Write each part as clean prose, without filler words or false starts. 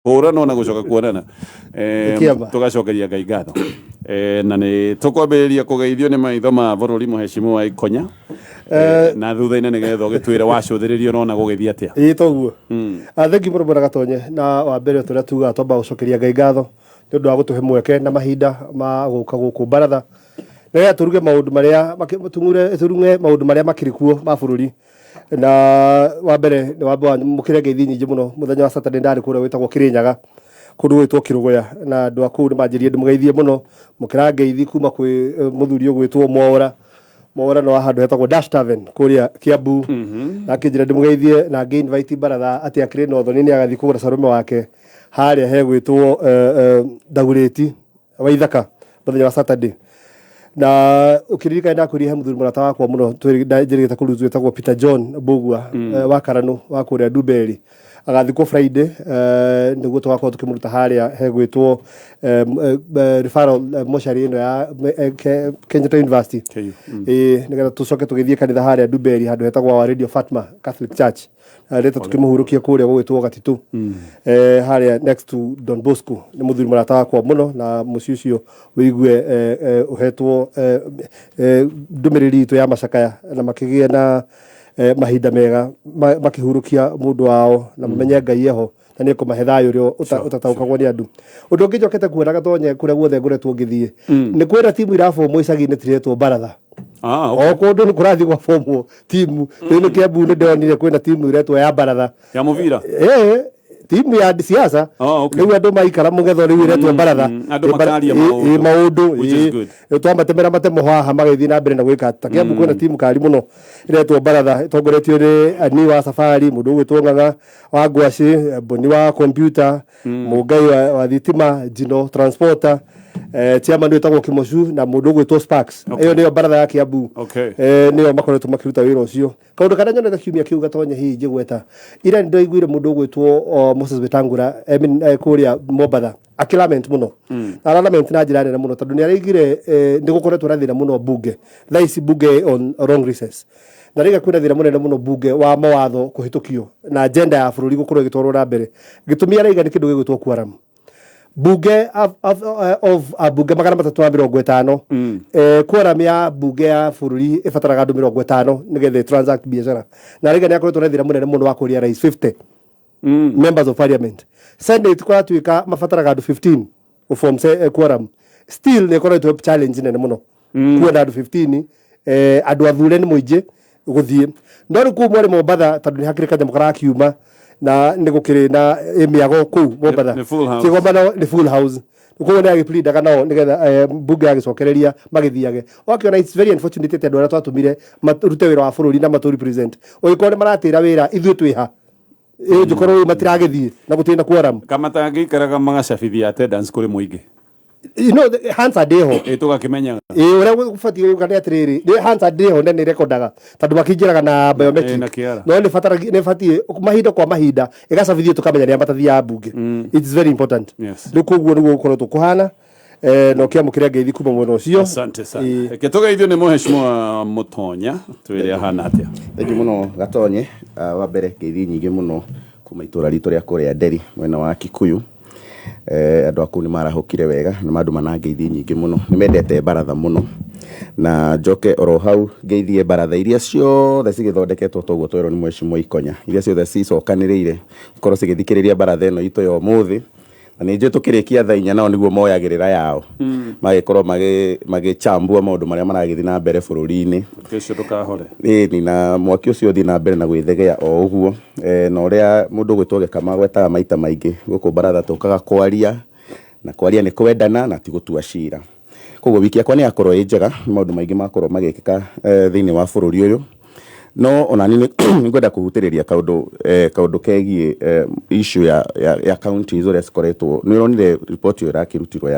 Kũhũranwo na gũcoka kuonana. Nĩ kĩama. Tũgacokeria Ngai ngatho. Na nĩ tũkwambĩrĩria kũgeithio nĩ maitho ma bũrũri mũhecimu wa Ikonya. Na thutha-inĩ nĩgetha ũgĩtwĩre wacũthĩrĩria ũrona gũgĩthiĩ atĩa. Ĩĩ toguo. Thengiũ mũno Bwana Gatonye, na wa mbere tũrĩa tugaga twambaga gũcokeria Ngai ngatho nĩ ũndũ wa gũtũhe mweke na mahinda ma gũka gũkũ baratha nĩgetha tũruge maũndũ marĩa tũruge maũndũ marĩa makĩrĩ kuo ma bũrũri. Na wa mbere nĩ wambe wamũkĩre ngeithi nyingĩ mũno. Mũthenya wa Saturday ndarĩ kũrĩa gwĩtagwo Kĩrĩnyaga, kũndũ gwĩtwo Kĩrũgũya, na andũ a kũu nĩ manjĩrire ndĩmũgeithie mũno. Mũkĩra ngeithi kuma kwĩ mũthuri ũgwĩtwo Mwaũra. Mwaũra nĩ wa handũ hetagwo Dash Tavern kũrĩa Kiambu. Na akĩnjĩra ndĩmũgeithie na ngĩ invite baratha atĩ akĩrĩ na ũthoni nĩ agathiĩ kũgũra carũme wake harĩa hegwĩtwo Ndagurĩti wa Ithaka mũthenya wa Saturday. Na ũkĩririkana ndakwĩrire he mũthuri mũrata wakwa mũno njĩrĩgĩte kũrutwo wĩtagwo Peter John Mbũgua, wa Karanũ wa kũrĩa Ndumberi, agathikwo Friday, nĩguo tũgakorwo tũkĩmũruta harĩa hegwĩtwo referral mocarĩ ĩno ya Kenyatta University. KU. Ĩĩ, nĩgetha tũcoke tũgĩthiĩ kanitha harĩa Ndumberi handũ hetagwo Our Lady of Fatima Catholic Church. Rĩta tũkĩmũhurũkia kũrĩa gũgĩtwo Gatitũ, harĩa next to Don Bosco. Nĩ mũthuri mũrata wakwa mũno, na mũciĩ ũcio ũigue ũhetwo ndũmĩrĩri itũ ya macakaya, na makĩgĩe na mahinda mega makĩhurũkia mũndũ wao, na mamenye Ngai eho na nĩ ekũmahe thayũ ũrĩa ũtataũkagwo nĩ andũ. Ũndũ ũngĩ njokete kuona Gatonye kũrĩa guothe ngoretwo ngĩthiĩ, nĩ kwĩna timu irabomwo icagi-inĩ tiretwo baratha. O kũndũ nĩ kũrathiĩ gwabomwo timu. Rĩu nĩ Kiambu nĩ ndonire kwĩna timu iretwo ya baratha. Ya mũbira? Ĩĩ, timu ya siasa. Rĩu andũ maikara mũgetho rĩu iretwo baratha. Andũ makaria maũndũ. Ĩĩ, maũndũ, Which is ĩĩ. good. Rĩu twamatemera matemo haha magĩthiĩ na mbere na gwĩka. Ta Kiambu kwĩna timu kari mũno iretwo baratha ĩtongoretio nĩ Ani wa Safari, mũndũ ũgwĩtwo Ng'ang'a wa ngwacĩ, Boni wa computer, Mũngai wa thitima, Njino transporter, chairman wĩtagwo Kĩmocu na mũndũ ũgwĩtwo Sparks. Ĩyo nĩyo baratha ya Kiambu. Nĩyo makoretwo makĩruta wĩra ũcio. Kaũndũ karĩa nyonete kiumia kĩu Gatonye hihi ingĩgweta, ira nĩ ndaiguire mũndũ ũgwĩtwo Moses Wetangula, I mean, kũrĩa Mombatha akĩlament mũno. Na aralament na njĩra nene mũno tondũ nĩ araigire nĩ gũkoretwo na thĩna mũno mbunge. Thaa ici mbunge on long recess. Na rĩga kwĩna thĩna mũnene mũno mbunge wa mawatho kũhĩtũkio na agenda ya bũrũri gũkorwo ĩgĩtwarwo na mbere. Gĩtũmi araiga nĩ kĩndũ gĩgwĩtwo quorum. Bunge of ambunge 350, quorum ya bunge ya bũrũri ĩbataraga andũ 50 nĩgetha ĩ-transact biacara. Na araiga nĩ akoretwo na thĩna mũnene mũno wa kũria rais 50 members of parliament. Senate kũratuĩka mabataraga andũ 15 gũform quorum. Still nĩ ĩkoretwo challenge nene mũno kuona andũ 15, andũ athure nĩ mũingĩ gũthiĩ. No rĩu kũu mwarĩ Mombatha tondũ nĩ hakĩrĩ kanyamũ karakiuma na nĩ gũkĩrĩ na mĩago kũu Mombatha. Nĩ full house. Kĩgomano nĩ full house. Koguo nĩ agĩpleadaga nao nĩgetha mbunge yagĩcokereria magĩthiage. Wakĩona it's very unfortunate atĩ andũ arĩa twatũmire marute wĩra wa bũrũri na matũ represent, ũngĩkorwo nĩ maratĩra wĩra ithuĩ twĩ ha? Ĩĩ, ũngĩkorwo rĩu matiragĩthiĩ na gũtirĩ na quorum. Kamatangĩikaraga magacabithia attendance kũrĩ mũingĩ. You know, the Hansard ĩho. Ĩ, tũgakĩmenyaga. Ĩ, ũrĩa gũbatiĩ gũka nĩ atĩrĩrĩ, nĩ Hansard ĩho na nĩ rekondaga tondũ makĩingĩraga na biometric. Ĩ, na kĩara. No nĩ bataragia, nĩ batiĩ mahinda kwa mahinda ĩgacabithio tũkamenya nĩa matathiaga mbunge. It's very important. Rĩu koguo nĩguo gũkoretwo kũhana. Na ũkĩamũkĩra ngeithi kuma mwena ũcio. Asante sana. Reke tũgeithio nĩ mũheshimiwa Mũtonya, twĩre ahana atĩa. Thengiũ mũno Gatonye. Wa mbere ngeithi nyingĩ mũno kuma itũra ritũ rĩa kũrĩa Nderi mwena wa Kikuyu. Andũ a kũu nĩ marahũkire wega, nĩ mandũma na ngeithi nyingĩ mũno, nĩ mendete baratha mũno. Na njoke oro hau ngeithie baratha iria ciothe cigĩthondeketwo ta ũguo twerwo nĩ Mheshimiwa Ikonya, iria ciothe cicokanĩrĩire ikorwo cigĩthikĩrĩria baratha ĩno itũ ya ũmũthĩ. Na nĩ njũĩ tũkĩrĩkia thaa 4 nao nĩguo moyagĩrĩra yao, magĩkorwo magĩchambua maũndũ marĩa maragĩthiĩ na mbere bũrũri-inĩ. Mwaki ũcio ndũkahore. Ĩni, na mwaki ũcio ũthiĩ na mbere na gwĩthegea o ũguo. Na ũrĩa mũndũ ũgwĩtwo Gĩkama agwetaga maita maingĩ, gũkũ baratha tũkaga kwaria, na kwaria nĩ kwendana na ti gũtua cira. Koguo wiki yakwa nĩ yakorwo ĩ njega, nĩ maũndũ maingĩ makorwo magĩkĩka thĩinĩ wa bũrũri ũyũ. No ona niĩ nĩ ngwenda kũhutĩrĩria kaũndũ kegiĩ issue ya counties ũrĩa cikoretwo, nĩ ũronire report ĩyo ĩrakĩrutirwo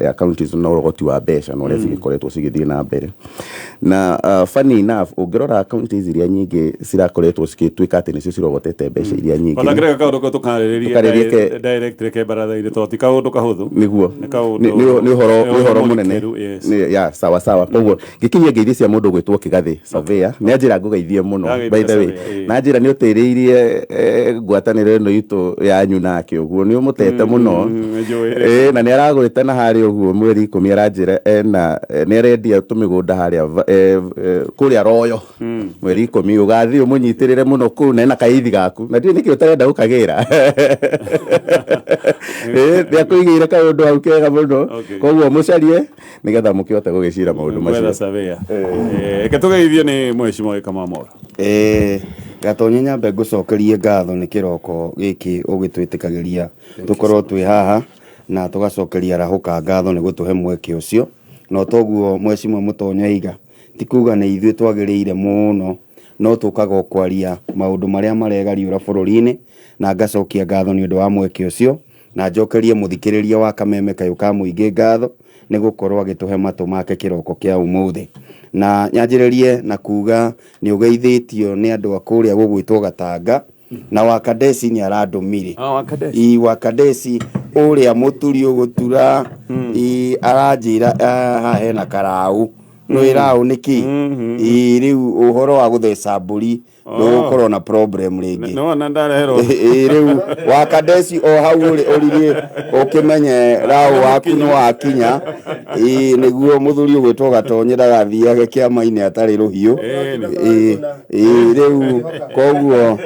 ya counties na ũrogoti wa mbeca na ũrĩa cigĩkoretwo cigĩthiĩ na mbere. Na funny enough, ũngĩrora counties iria nyingĩ cirakoretwo cigĩtuĩka atĩ nĩcio cirogotete mbeca iria nyingĩ. Ona kĩrĩa kaũndũ kau tũkarĩrĩrie Tũkarĩrĩrie direct reke baratha-inĩ tondũ ti kaũndũ kahũthũ. Nĩguo. Nĩ kaũndũ Nĩ ũhoro, nĩ nĩ ũhoro mũnene. mũrikĩru, yes. Nĩ, ya, sawa sawa. Koguo ngĩkinyia ngeithi cia mũndũ ũgwĩtwo Kĩgathĩ Surveyor, nĩ anjĩra ngũgeithie. Ũkũgeithie mũno. Ndageithia By the way, Surveyor, ĩĩ. na njĩra nĩ ũtĩrĩirie ngwatanĩro ĩno itũ yanyu nake ũguo nĩ ũmũtete mũno. Nĩnjũĩ. Na nĩ aragwĩte na harĩa ũguo mweri 10 aranjĩra ena nĩ arendia tũmĩgũnda harĩa kũrĩa Royo mweri 10 ũgathiĩ ũmũnyitĩrĩre mũno kũu na ena kaithi gaku na ndiũĩ nĩkĩ ũtarenda gũkagĩra. Nĩ akũigĩire kaũndũ hau kega mũno. Okay. Koguo mũcarie nĩgetha mũkĩhote gũgĩcira maũndũ Gwetha macio. surveyor. Reke tũgeithio nĩ mheshimiwa Gĩkama Moro. Gatonye nyambe ngũcokerie ngatho nĩ kĩroko gĩkĩ ũgĩtwĩtĩkagĩria tũkorwo twĩ haha na tũgacokeria Arahũka ngatho nĩ gũtũhe mweke ũcio. Na toguo mheshimiwa Mũtonye aiga ti kuga nĩ ithuĩ twagĩrĩire mũno, no tũkaga o kwaria maũndũ marĩa maregariũra bũrũri-inĩ, na ngacokia ngatho nĩ ũndũ wa mweke ũcio, na njokerie mũthikĩrĩria wa Kameme Kayũ ka Mũingĩ ngatho nĩ gũkorwo agĩtũhe matũ make kĩroko kĩa ũmũthĩ. Na nyanjĩrĩrie na kuga nĩ ũgeithĩtio nĩ andũ a kũrĩa gũgwĩtwo Gatanga, na Wakadesi nĩ arandũmire. Ah, Wakadesi. I Wakadesi ũrĩa mũturi ũgũtura, i aranjĩra, haha hena karau. Nĩ rau nĩ kĩ? I rĩu ũhoro wa gũtheca mbũri ndũgũkorwo na problem rĩngĩ. Nĩ wona ndareherwo. Ĩ rĩu Wakadesi o hau ũrĩ ũririe ũkĩmenye rau waku nĩ wakinya. Ĩ nĩguo mũthuri ũgwĩtwo Gatonye ndagathiage kĩama-inĩ atarĩ rũhiũ. Ĩ rĩu koguo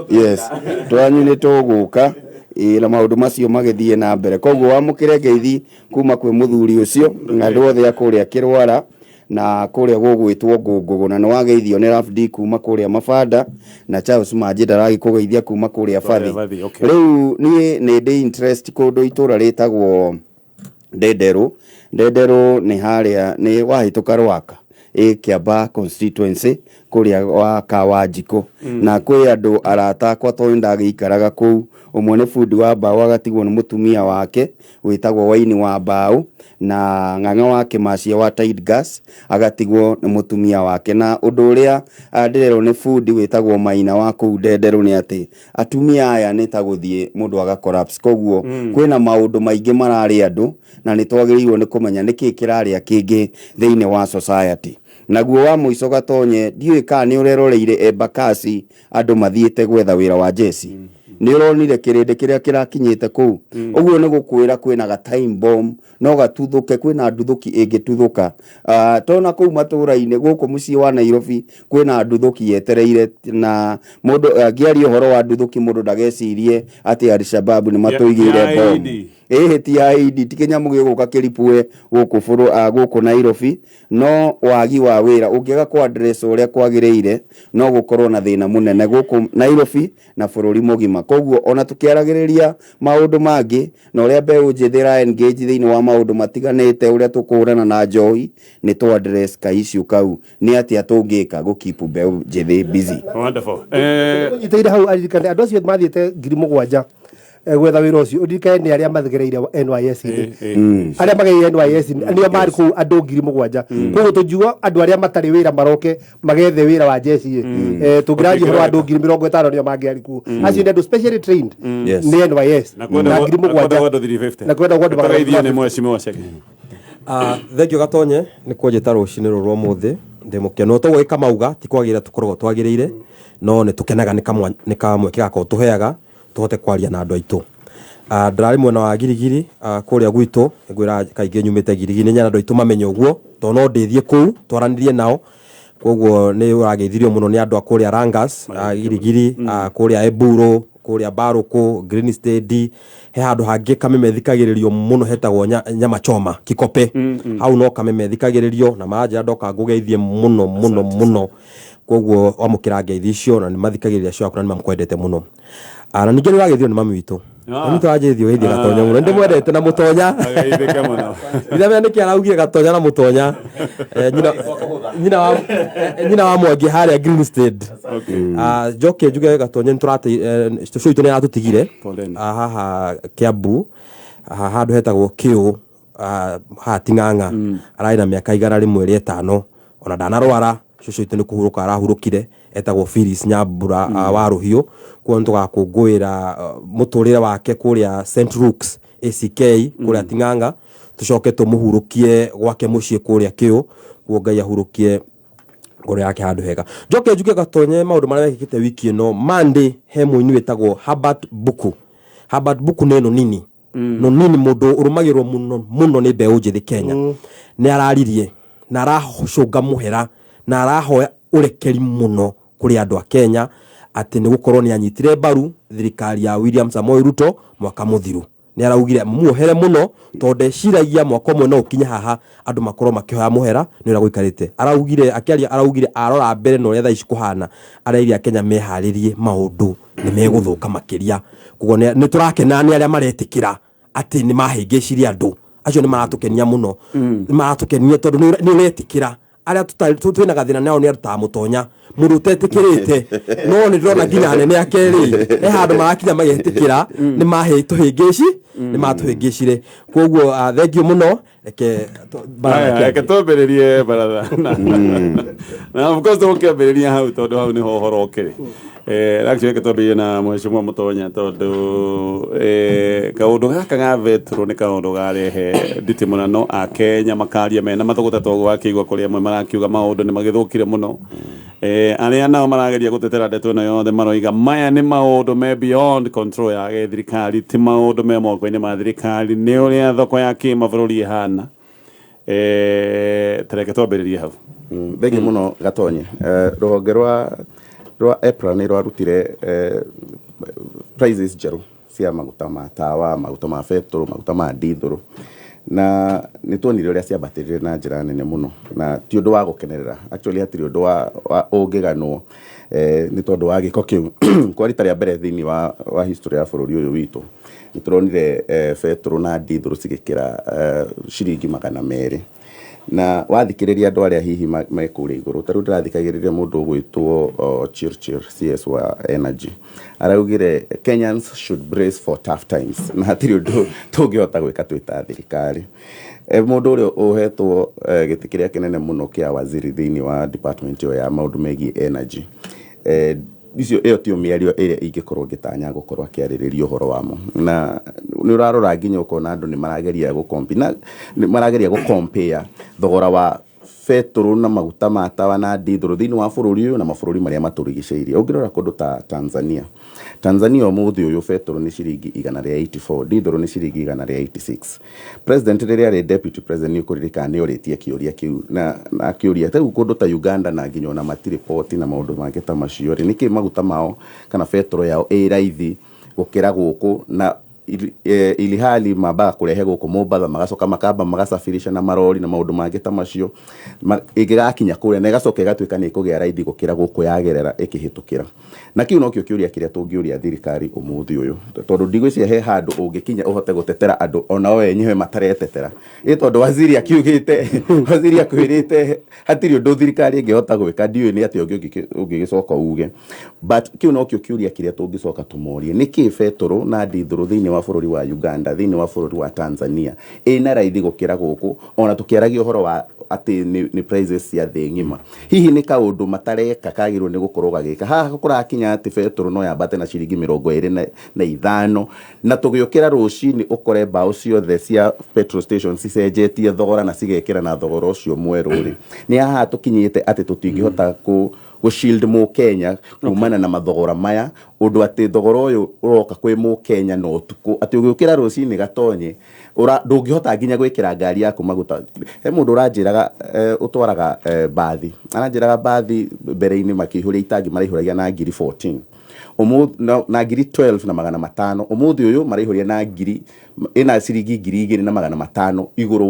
yes twanyu nĩ tũgũka. Ĩ na maũndũ macio magĩthiĩ na mbere. Koguo wamũkĩre ngeithi kuma kwĩ mũthuri ũcio na andũ othe a kũrĩa Kĩrwara na kũrĩa gũgwĩtwo Ngũngũgũ, na nĩ wageithio nĩ Rafdi kuma kũrĩa Mabanda, na Charles Manji ndaragĩkũgeithia kuma kũrĩa Bathi. Bathi, okay. Rĩu niĩ nĩ ndĩ interest kũndũ itũra rĩtagwo Ndenderũ. Ndenderũ nĩ harĩa nĩ wahĩtũka Rwaka ĩ Kiambaa constituency kũrĩa wa Kawanjikũ. Na kwĩ andũ arata akwa tondũ ndagĩikaraga kũu. Ũmwe nĩ bundi wa mbaũ agatigwo nĩ mũtumia wake wĩtagwo Waini wa mbaũ, na ng'ang'a wa Kĩmacia wa Tide Gas agatigwo nĩ mũtumia wake. Na ũndũ ũrĩa ndĩrerwo nĩ bundi wĩtagwo Maina wa kũu Ndenderũ nĩ atĩ atumia aya nĩ ta gũthiĩ mũndũ aga collapse. Koguo kwĩna maũndũ maingĩ mararĩa andũ, na nĩ twagĩrĩirwo nĩ kũmenya nĩkĩ kĩrarĩa kĩngĩ thĩinĩ wa society. Naguo wa mũico Gatonye, ndiũĩ kana nĩ ũreroreire Embakasi andũ mathiĩte gwetha wĩra wa jeci. Nĩ ũronire kĩrĩndĩ kĩrĩa kĩrakinyĩte kũu. Ũguo nĩ gũkwĩra kwĩna ga time bomb, no gatuthũke, kwĩna nduthũki ĩngĩtuthũka. Tona kũu matũra-inĩ gũkũ mũciĩ wa Nairobi kwĩna nduthũki yetereire, na mũndũ angĩaria ũhoro wa nduthũki mũndũ ndagecirie atĩ Al-Shabaab nĩ matũigĩire bomb. Ĩhĩ ti IED, ti kĩnyamũ gĩgũka kĩripue gũkũ gũkũ Nairobi. No wagi wa wĩra ũngĩaga kũ address ũrĩa kwagĩrĩire no gũkorwo na thĩna mũnene gũkũ Nairobi na bũrũri mũgima. Koguo ona tũkĩaragĩrĩria maũndũ mangĩ na ũrĩa mbeũ njĩthĩ ĩra engage thĩinĩ wa maũndũ matiganĩte, ũrĩa tũkũhũrana na njohi, nĩ tũ address ka issue kau, nĩ atĩa tũngĩka gũ keep mbeũ njĩthĩ busy. Wonderful. Ũnyitĩire hau aririkane andũ acio mathiĩte 7,000 gwetha wĩra ũcio, ũririkane nĩ arĩa magereire NYS-inĩ. Arĩa magereire NYS nĩo marĩ kũu andũ 7,000. Koguo tũngiuga andũ arĩa matarĩ wĩra maroke magethe wĩra wa jeci ĩ. Tũngĩranjia ũhoro wa andũ 50,000 nĩo mangĩarĩ kuo. Acio nĩ andũ specially trained nĩ NYS. Na Na 7,000. kwenda 350. Na kwenda gwandũ magana Tũgeithio nĩ 350. mheshimiwa Chege. Thengio Gatonye nĩ kũnjĩta rũcinĩ rũrũ rwa ũmũthĩ, ndĩ mũkenu. Toguo gĩkamauga ti kwagĩrĩra tũkoragwo twagĩrĩire, no nĩ tũkenaga nĩ kamweke gaka ũtũheaga tũhote kwaria na andũ aitũ. Ndĩrarĩ mwena wa Girigiri, kũrĩa gwitũ, ngwĩra kaingĩ nyumĩte Girigiri, nĩ nyenda andũ aitũ mamenye ũguo, tondũ no ndĩthiĩ kũu twaranĩrie nao. Koguo nĩ ũrageithirio mũno nĩ andũ a kũrĩa Rangas, Girigiri, kũrĩa Eburo, kũrĩa Barũkũ, Green State, he handũ hangĩ Kameme thikagĩrĩrio mũno hetagwo Nyama Choma, Kikope. Hau no Kameme thikagĩrĩrio na maranjĩra ndoka ngũgeithie mũno mũno mũno. Koguo wamũkĩra ngeithi icio na nĩ mathikagĩrĩria cio aku na nĩ makwendete mũno. Na ningĩ nĩ ũrageithio nĩ mami witũ. Mami witũ aranjĩrithia ũgeithie Gatonya mũno. Nĩndĩmwendete na Mũtonya. Ageithĩke mũno. Ndĩramenya nĩkĩ araugire Gatonya na Mũtonya. Nyina wa Mwangi harĩa Green State. Njoke njuge Gatonya cũcũ witũ nĩ aratũtigire. Poleni. Haha Kiambu, haha handũ hetagwo Kĩũ, haha Ting'ang'a. Ararĩ na mĩaka 105. Ona ndanarwara, cũcũ witũ nĩ kũhurũka arahurũkire. Etagwo Phyllis Nyambura, wa Rũhiũ. Kuo nĩtũgakũngũĩra mũtũrĩre wake kũrĩa St Luke's ACK kũrĩa Ting'ang'a, tũcoke tũmũhurũkie gwake mũciĩ kũrĩa Kĩũ. Kuo Ngai ahurũkie Ngoro yake handũ hega. Njoke njuge Gatonye maũndũ marĩa mekĩkĩte wiki ĩno. Monday he mũini wĩtagwo Herbert Buku. Herbert Buku nĩ nonini, nonini mũndũ ũrũmagĩrwo mũno mũno nĩ mbeũ njĩthĩ Kenya. Nĩ araririe na aracũnga mũhera na arahoya ũrekeri mũno kũrĩ andũ a Kenya atĩ nĩ gũkorwo nĩ anyitire mbaru thirikari ya William Samoei Ruto mwaka mũthiru. Nĩ araugire muohere mũno tondũ ndeciragia mwaka ũmwe no ũkinye haha andũ makorwo makĩhoya mũhera nĩ ũrĩa gũikarĩte. Araugire akĩaria, araugire arora mbere na ũrĩa thaa ici kũhana, arerire Akenya meharĩrie maũndũ nĩ megũthũka makĩria. Koguo nĩ tũrakena nĩ arĩa maretĩkĩra atĩ nĩ mahĩngĩcirie andũ acio, nĩ maratũkenia mũno, nĩ maratũkenia tondũ nĩ ũretĩkĩra. Arĩa twĩna gathĩna nao nĩ andũ ta Mũtonya, mũndũ ũtetĩkĩrĩte, no nĩ ndĩrona nginya anene ake rĩ, he handũ marakinya magetĩkĩra nĩ mahĩtũhĩngĩci, nĩ matũhĩngĩcire. Koguo thank you mũno. Reke Aya, reke twambĩrĩrie baratha na of course tũgũkĩambĩrĩria hau tondũ hau nĩho ũhoro ũkĩrĩ. Actually reke twambĩrĩrie na Mheshimiwa Mũtonya tondũ kaũndũ gaka ga betũrũ nĩ kaũndũ garehe nditimũrano. Akenya makaria mena mathũgũta toguo wakĩigua kũrĩ amwe marakiuga maũndũ nĩ magĩthũkire mũno. Arĩa nao marageria gũtetera ndeto ĩno yothe maroiga maya nĩ maũndũ me beyond control ya gĩthirikari, ti maũndũ me moko-inĩ ma thirikari, nĩ ũrĩa thoko ya kĩmabũrũri ĩhana. Tareke twambĩrĩrie hau. Thengiũ mũno Gatonye. Rũhonge rwa EPRA nĩ rwarutire prices njerũ cia maguta ma tawa, maguta ma betũrũ, maguta ma ndithũrũ, na nĩ tuonire ũrĩa ciambatĩrire na njĩra nene mũno, na ti ũndũ wa gũkenerera. Actually hatirĩ ũndũ wa ũngĩganwo nĩ tondũ wa gĩko kĩu. Kwa rita rĩa mbere thĩinĩ wa history ya bũrũri ũyũ witũ nĩ tũronire betũrũ na ndithũrũ cigĩkĩra ciringi 200. Na wathikĩrĩria andũ arĩa hihi me kũrĩa igũrũ, ta rĩu ndĩrathikagĩrĩria mũndũ ũgwĩtwo Chirchir, CS wa Energy, araugire Kenyans should brace for tough times, na hatirĩ ũndũ tũngĩhota gwĩka twĩ ta thirikari. Mũndũ ũrĩa ũhetwo gĩtĩ kĩrĩa kĩnene mũno kĩa waziri thĩinĩ wa department ĩyo ya maũndũ megiĩ energy, icio ĩyo tiyo mĩario ĩrĩa ingĩkorwo ngĩtanya gũkorwo akĩarĩrĩria ũhoro wamo. Na nĩ ũrarora nginya ũkona andũ nĩ marageria gũkompi na nĩ marageria gũcompare thogora wa betũrũ na maguta ma tawa na ndithũrũ thĩinĩ wa bũrũri ũyũ na mabũrũri marĩa matũrigicĩirie. Ũngĩrora kũndũ ta Tanzania, Tanzania ũmũthĩ ũyũ betũrũ nĩ ciringi 184, ndithũrũ nĩ ciringi 186. President rĩrĩa arĩ deputy president, nĩ ũkũririkana nĩ orĩtie kĩũria kĩu na akĩũria rĩu kũndũ ta Uganda na nginya ona matirĩ poti na maũndũ mangĩ ta macio rĩ, nĩkĩ maguta mao kana betũrũ yao ĩ raithi gũkĩra gũkũ, na ilihali mambaga kũrehe gũkũ Mombatha, magacoka makamba magasafirisha na marori na maũndũ mangĩ ta macio, ĩngĩgakinya kũrĩa na ĩgacoka ĩgatuĩka nĩ ĩkũgĩa raithi gũkĩra gũkũ yagerera ĩkĩhĩtũkĩra. Na kĩu nokĩo kĩũria kĩrĩa tũngĩũria thirikari ũmũthĩ ũyũ, tondũ ndigwĩciria he handũ ũngĩkinya ũhote gũtetera andũ onao enyewe mataretetera. Ĩ tondũ waziri akiugĩte, waziri akwĩrĩte hatirĩ ũndũ thirikari ĩngĩhota gwĩka, ndiũĩ nĩ atĩa ũngĩ ũngĩgĩcoka uge. But kĩu nokĩo kĩũria kĩrĩa tũngĩcoka tũmorie: nĩkĩ betũrũ na ndithũrũ thĩinĩ wa bũrũri wa Uganda, thĩinĩ wa bũrũri wa Tanzania ĩna raithi gũkĩra gũkũ, ona tũkĩaragia ũhoro wa atĩ nĩ prices cia thĩ ng'ima? Hihi nĩ kaũndũ matareka kagĩrĩirwo nĩ gũkorwo gagĩka haha kũrakinya atĩ betũrũ no yambate na ciringi 25, na tũgĩũkĩra rũcinĩ ũkore mbaũ ciothe cia petrol station cicenjetie thogora na cigekĩra na thogora ũcio mwerũ rĩ? Nĩ haha tũkinyĩte atĩ tũtingĩhota kũ shield mũkenya kumana na mathogora maya, ũndũ atĩ thogora ũyũ ũroka kwĩ mũkenya na ũtukũ, atĩ ũgĩũkĩra rũcinĩ Gatonye ndũngĩhota nginya gwĩkĩra ngari yaku maguta. He mũndũ ũranjĩraga ũtwaraga bathi, aranjĩraga bathi mbere-inĩ makĩihũria itangi maraihũragia na ngiri 14, na ngiri 12 na 500. Ũmũthĩ ũyũ maraihũria na ngiri ĩna ciringi 2500 igũrũ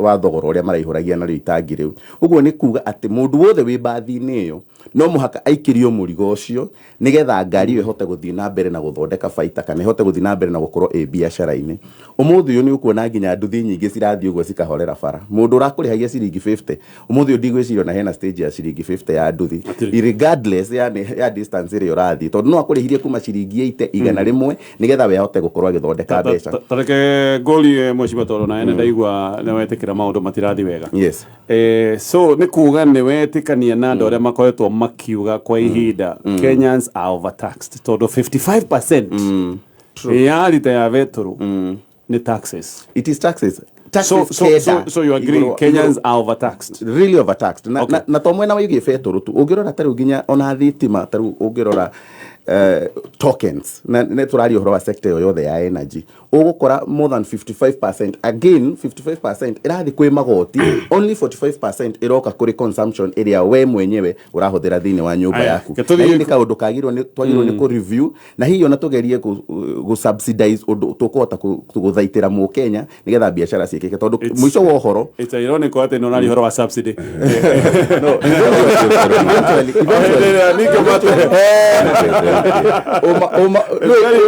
wa thogora ũrĩa maraihũragia narĩo itangi rĩu. Ũguo nĩ kuga atĩ mũndũ wothe wĩ bathi-inĩ ĩyo no mũhaka aikĩrio mũrigo ũcio nĩgetha ngari ĩyo ĩhote gũthiĩ na mbere na gũthondeka baita kana ĩhote gũthiĩ na mbere na gũkorwo ĩ biacara-inĩ. Ũmũthĩ ũyũ nĩ ũkuona nginya nduthi nyingĩ cirathiĩ ũguo cikahorera bara. Mũndũ ũrakũrĩhagia ciringi 50, ũmũthĩ ũyũ ndigwĩciria ona hena stage ya ciringi 50 ya nduthi, regardless ya distance ĩrĩa ũrathiĩ, tondũ no akũrĩhirie kuma ciringi 80, 100, nĩgetha we ahote gũkorwo agĩthondeka mbeca. Tareke ngũrie mheshimiwa tondũ nawe nĩ ndaigua nĩ wetĩkĩra maũndũ matirathiĩ wega. Yes. So nĩ kuga nĩ wetĩkania na andũ arĩa makoretwo makiuga kwa ihinda Kenyans are overtaxed, tondũ 55% ya rita ya betũrũ nĩ taxes. It is taxes. Taxes So, kenda so you agree Kenyans are overtaxed? Really overtaxed na, Okay. na to mwena wĩgiĩ betũrũ tu. Ũngĩrora ta rĩu nginya ona thitima, ta rĩu ũngĩrora tokens, na nĩ tũraria ũhoro wa sector ĩyo yothe ya energy, ũgũkora more than 55%, again 55% ĩrathiĩ kwĩ magoti, only 45% ĩroka kũrĩ consumption ĩrĩa we mwenyewe ũrahũthĩra thĩinĩ wa nyũmba Aya, yaku. ke tũthiĩ Na hihi nĩ kaũndũ kagĩrĩirwo nĩ twagĩrĩirwo nĩ kũ review, na hihi ona tũgerie gũ subsidize ũndũ tũkũhota gũthaitĩra mũkenya nĩgetha biacara ciĩkĩke, tondũ mũico wa ũhoro It's ironic atĩ nĩ ũraria ũhoro wa subsidy. No, eventually,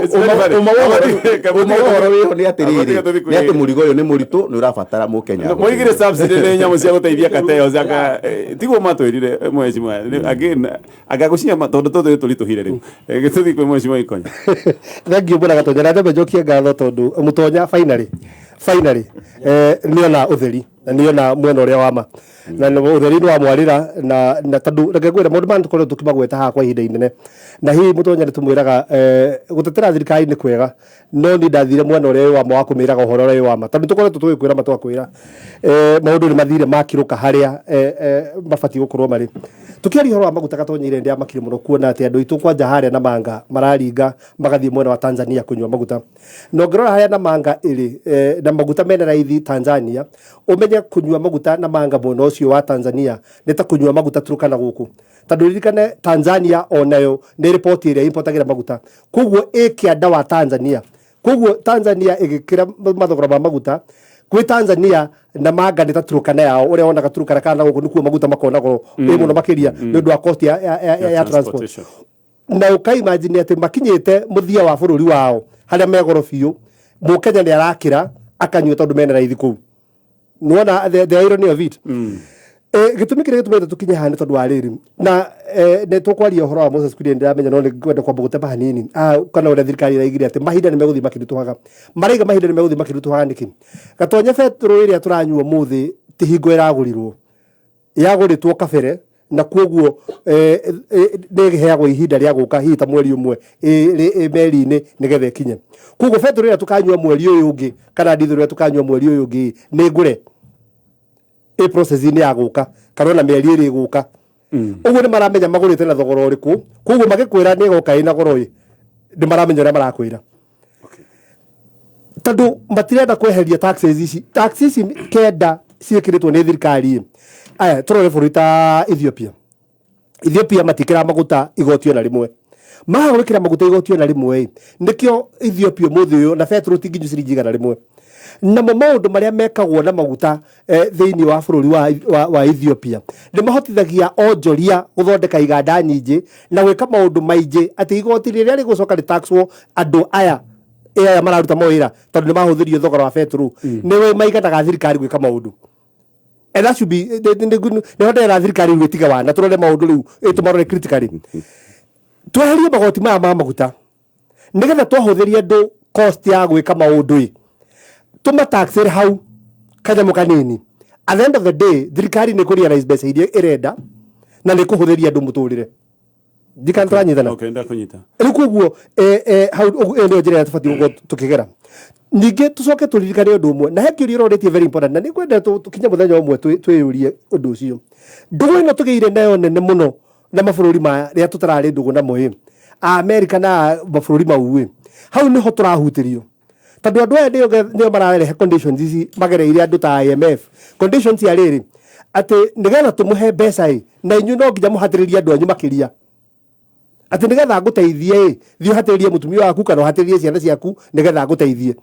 It's very funny. uma ũhoro wĩho nĩ atĩrĩrĩ, Abatiĩ nĩ atĩ mũrigo ũyũ nĩ mũritũ, nĩ ũrabatara mũkenya. Moigire subsidy nĩ nyamũ cia gũteithia kateo ciaka tiguo matwĩrire, mheshimiwa. Again agagũcinya tondũ tũtũ tũritũhire rĩu. Gĩtũthiĩ kwĩ mheshimiwa Ikonya. Thank you, bwana Gatonya, na ndembe njokie ngatho tondu Mutonya finally niona utheri na niona mwena uria wa ma na utheri ni wa mwarira na tondu reke ngwire maundu maya tukoretwo tukimagweta haha kwa ihinda inene, na hihi Mutonya nĩ tumwĩraga gũtetera thirikari nĩ kwega, no ni ndathire mwena ũrĩa wa ma wa kũmĩraga ũhoro ũrĩa wa ma, tondũ tũkoretwo tũgĩkwĩra ma twakwĩra maũndũ nĩ mathire makĩrũka harĩa mabatiĩ gũkorwo marĩ. Tũkĩaria ũhoro wa maguta, Gatonyeire, ndĩamakire mũno kuona atĩ andũ aitũ kwanja harĩa Namanga mararinga magathiĩ mwena wa Tanzania kũnyua maguta, na ũngĩrora harĩa Namanga ĩrĩ na maguta mena raithi Tanzania, ũmenye kũnyua maguta Namanga mwena ũcio wa Tanzania nĩ ta kũnyua maguta Turkana gũkũ, tondũ ririkane Tanzania onayo nĩ rĩpoti ĩrĩa importagĩra maguta, koguo ĩ kĩanda wa Tanzania, koguo Tanzania ĩgĩkĩra mathogora ma maguta kwĩ Tanzania, Namanga nĩ ta Turkana yao, ũrĩa wonaga Turkana kana gũkũ nĩkuo maguta makona goro ĩ mũno makĩria nĩ ũndũ wa cost ya transport. Transportation. Na ũkaimagine atĩ makinyĩte mũthia wa bũrũri wao harĩa megoro biũ, mũkenya nĩ arakĩra akanyua tondũ mena raithi kũu. Nĩwona the irony of it? Gĩtũmi kĩrĩa gĩtũmĩte tũkinye haha nĩ tondũ wa rĩrĩ, na nĩ tũkwaria ũhoro wa Moses Kuria, ndĩramenya, no nĩ ngwenda kwamba gũtema hanini. Kana ũrĩa thirikari ĩraigire atĩ mahinda nĩ megũthiĩ makĩritũhaga, maraiga mahinda nĩ megũthiĩ makĩritũhaga nĩkĩ? Gatonye, betũrũ ĩrĩa tũranyua ũmũthĩ ti hingo ĩragũrirwo, yagũrĩtwo kabere, na koguo nĩ ĩheagwo ihinda rĩa gũka hihi ta mweri ũmwe ĩ meri-inĩ nĩgetha ĩkinye. Koguo betũrũ ĩrĩa tũkanyua mweri ũyũ ũngĩ kana ndithũrũ ĩrĩa tũkanyua mweri ũyũ ũngĩ nĩ ngũre, ĩ process-inĩ ya gũka kana ona mĩeri ĩrĩ ĩgũka. Ũguo nĩ maramenya magũrĩte na thogora ũrĩkũ, koguo magĩkwĩra nĩ ĩgoka ĩna goro ĩ, nĩ maramenya ũrĩa marakwĩra, tondũ matirenda kweheria taxes ici, tax ici kenda ciĩkĩrĩtwo nĩ thirikari ĩ. Aya, tũrore bũrũri ta Ethiopia. Ethiopia matikĩraga maguta igoti ona rĩmwe. Maga gwĩkĩra maguta igoti ona rĩmwe ĩ, nĩkĩo Ethiopia ũmũthĩ ũyũ na betũrũ ti nginyu ciringi 100. Namo maũndũ marĩa mekagwo na maguta thĩinĩ wa bũrũri wa Ethiopia nĩ mahotithagia onjoria gũthondeka iganda nyingĩ na gwĩka maũndũ maingĩ, atĩ igoti rĩrĩa rĩgũcoka rĩtaxwo andũ aya mararuta mawĩra, tondũ nĩ mahũthĩrio thogora wa betũrũ, nĩ maiganaga thirikari gwĩka maũndũ. And that should be nĩho ndĩrera thirikari rĩu ĩtige wana, tũrore maũndũ rĩu tũmarore critically, tweherie magoti maya ma maguta nĩgetha twahũthĩrie andũ cost ya gwĩka maũndũ ĩ, tũmataxĩre hau kanyamũ kanini. At the end of the day, thirikari nĩ kũrealize mbeca iria ĩrenda na nĩ kũhũthĩria andũ mũtũrĩre. Ndikana tũranyitana? Okay, ndakũnyita. Rĩu koguo hau ĩyo nĩyo njĩra ĩrĩa tũbatiĩ gũkorwo tũkĩgera. Ningĩ tũcoke tũririkane ũndũ ũmwe, na he kĩũria ũrorĩtie very important, na nĩ ngwenda tũkinye mũthenya ũmwe twĩyũrie ũndũ ũcio. Ndũgũ ĩno tũgĩire nayo nene mũno na mabũrũri marĩa tũtararĩ ndũgũ namo ĩ, Amerika na mabũrũri mau ĩ, hau nĩho tũrahutĩrio, tondũ andũ aya nĩo mararehe conditions ici magereire andũ ta IMF, conditions ya rĩrĩ atĩ nĩgetha tũmũhe mbeca ĩ, na inyuĩ no nginya mũhatĩrĩrie andũ anyu makĩria, atĩ nĩgetha ngũteithie ĩ, thiĩ ũhatĩrĩrie mũtumia waku kana ũhatĩrĩrie ciana ciaku nĩgetha ngũteithie.